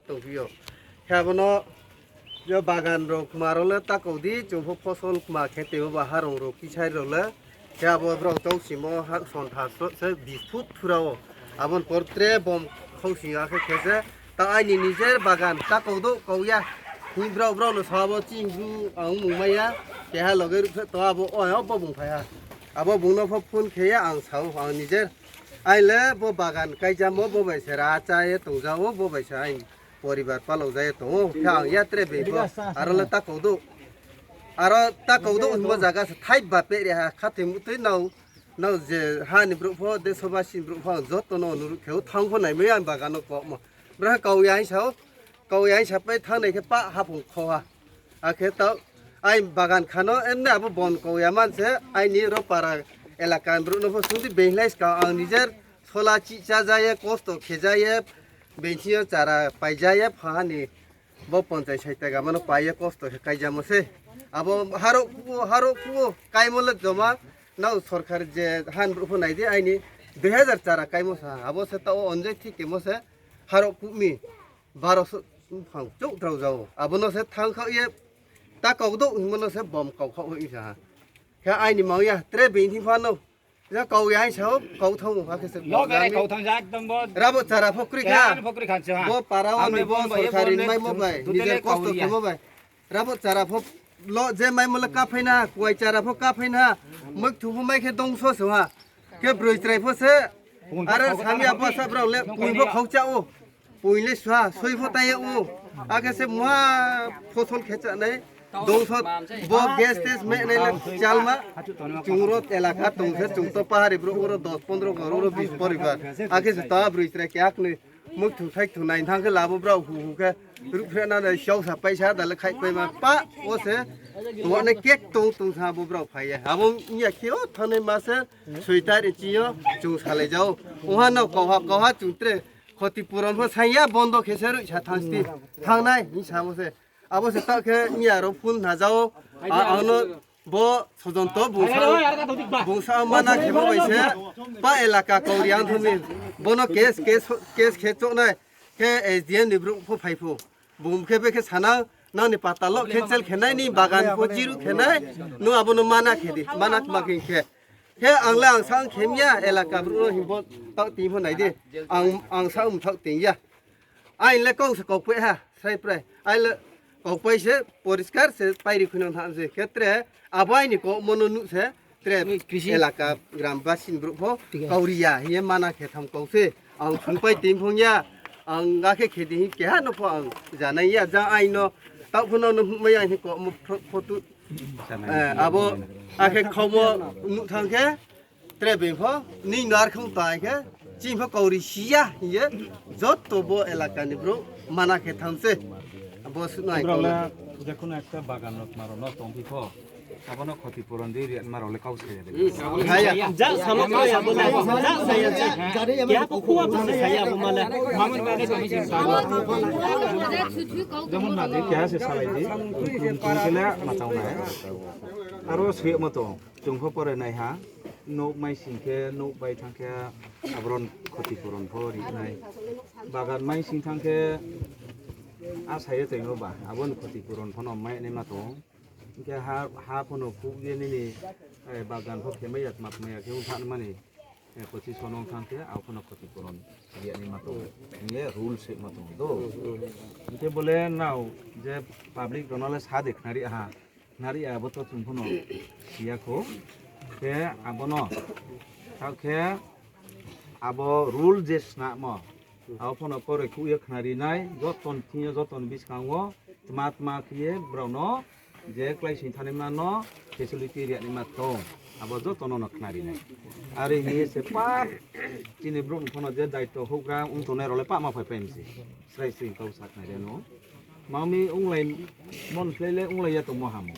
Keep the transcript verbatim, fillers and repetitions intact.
tongphi ou. Khe abo no, je bagan rao kma rao le takau di, chung pho phosol kma khe tei bo ba harong rao kisai rao le. Khe abo brao chau simo ha sontha sro se bis foot thura ou. Abo ni por tre bom khau sing ya khe khe se. Ta aini nijer bagan takau do kau ya. Hing brao brao no sa abo ching bru ang mung mai ya. Keha loge ruh se to abo o, abo bung phai ha. Abo bung no pho phone khe ya ang sa ou, ang nijer. Ai le bo bagan kaijamo bo bai se ra chá ye tongja ou, bo bai se aini poribar palao ja ye tong ou. Khe ang ya tre being pho, aro le takau do. Aro takau do hingmo zaga se thai ba peh ri ha, khathoi muhtoi nao, nao je ha ni brouh pho, desobasi ni brouh pho, ang joto no nuruh khe ou, thanng pho naimai ya ang bagan no komo. Bra kau ya hing sa ou, kau ya hing sa pai thanng nai khe pah haphung kho ha. Akhe tao, ai bagan kha no, emne abo bon kau ya man se, aini ro para elaka ni brouh no pho sung di, being lai ska ang nijer sola chih chá ja ye, kosto khe ja ye, being thing yo chara pai ja ye, pha ha ni bo ponchai sai taga mano pai ye kosto khe kaijamo se. Abo harouh phuh wo, harouh phuh wo, kaimo le joma, nao sorkar je ha ni brouh pho nai di, aini dui hazar chara kaimo sa, abo se tao o onjoi thik kemo se, harouh phuh mi, baro so, phang chouh drao ja ou. Abo no se thanng khaoh ye, takau douh hingmo no se bom kau khaoh hoih sa ha. Khe aini mang ya, tre being thing pha no. Ja kau ya hing sa ou, kau thanng ou, akhe se Lo kau bere jami. Kau thanng ja, ekdom bo. Rabo chara pho kroi kha. Keha pho kroi kha se ha. Bo para wo Amai ni bo bo ba, e sorkari bo ni maimo bai, totally nijer kosto kau ya. Khemo bai. Rabo chara pho lo je maimo le kaphai na, kuai chara pho kaphai na, moikthu pho mai khe dongso se ha. Khe broi chrai pho se, Pung pho are khau sami kha abo sa brao le, pung pho khau cha ou. Pung le sua, soi pho tai ou. Akhe se muha phosol khe cha nai. Dongso bo gas tes me nai le chalma. Chung ro elaka tong se, chung to pahari brouh ro dos pondro ghor ro bis poribar. Akhe se ta broi chrai khe akni mukthu thai thu nai thang khe labo brao hu hu khe ruhphre na nai siau sa paisa da le khai pai ma pa o se. Tong nai kek tong tong sa bo brao phai ye. Abo ya khe o thanai ma se soi tarik chi yo chung salai jao. Oha no kauha kauha chung tre khoti puron pho sai ya bondo khe se ruh sa thang sti. Thang nai hing sa mo se. Abo se ta khe miya ro phone na jao. A, ang no bo sojonto bungsa, bungsa mana khe bo bai se. Pa elaka kau ri ang thumi. Bono case, case, case khe chouh nai. Khe S D M ni brouh pho phai pho. Bung khe be khe sana, nang ni pata lo cancel khe nai, ni bagan pho jiru khe nai. Nung abo no mana khe di, mana kma khe khe. Khe ang le ang sa ang khe miya, elaka brouh no himbo taoh ting pho nai di. Ang, ang sa ang mthaoh ting ya. Aini le kau se kau pai ha, sai prai. Aini le kau pai se, poriskar se, pairi khuinang thanng se. Khe tre, abo aini kau mono nuh se, tre, elaka gram basi ni brouh pho, kau ri ya, hing ye mana khe tham kau se. Ang phung pai ting phung ya, ang ga khe khe di hing keha no pho ang janai ya, ja aini no, taoh pho no nuh mai ya hing kau mo pho tu. Eh, abo akhe khaumo nuh thang khe, tre being pho, ni no ar khong tai khe, chini pho kau ri si ya hing ye, joto bo elaka ni brouh mana khe tham se. Abo suh nai kau le. Jekhono ekta bagan rok ma rok no tongphi pho, abo no khoti puron di ri ma rok le kau se ya de. Ja samo kau ya bo le, ja saya ja. Keha pho khuwa bo se saya bo ma le. Jemon na di keha se salai di, kung kung khe le ma tang nai. Aro sui ma tong. Chung pho pore nai ha, nouh mai sing khe, nouh bai thang khe, aboro ni khoti puron pho ri nai. Bagan mai sing thang khe, a sa ye tongmo ba, abo ni khoti puron pho no mai nai ma tong. Hing khe ha, ha pho no phuh ye nini, eh, bagan pho khe mai ya, tma mai ya khe ong thanng mani, eh, pochis no ong thang khe, abo pho no khoti puron ri ya nai ma tong. Hing ye rule se ma tong do. Hing khe bo le nrao je public rao no le sa de khnari ha. Nari abo to chung pho no si ya kho. Khe abo no. Tao khe abo rule je snamo. Abo pho no koroi khuh ye khnari nai, joto ni thing yo, joto ni buskang wo, tma tma khe ye brao no, je klái sing thanai ma no, facility ri ya nai ma tong. Abo joto no no khnari nai. Are hing ye se pa, chini brouh ni pho no je daito houhgra ong tongnai rao le pa ma phai pai mi se. Srai srai kau sa khnari no. Mami onglai mon khlai le onglai ya tongmo hamo.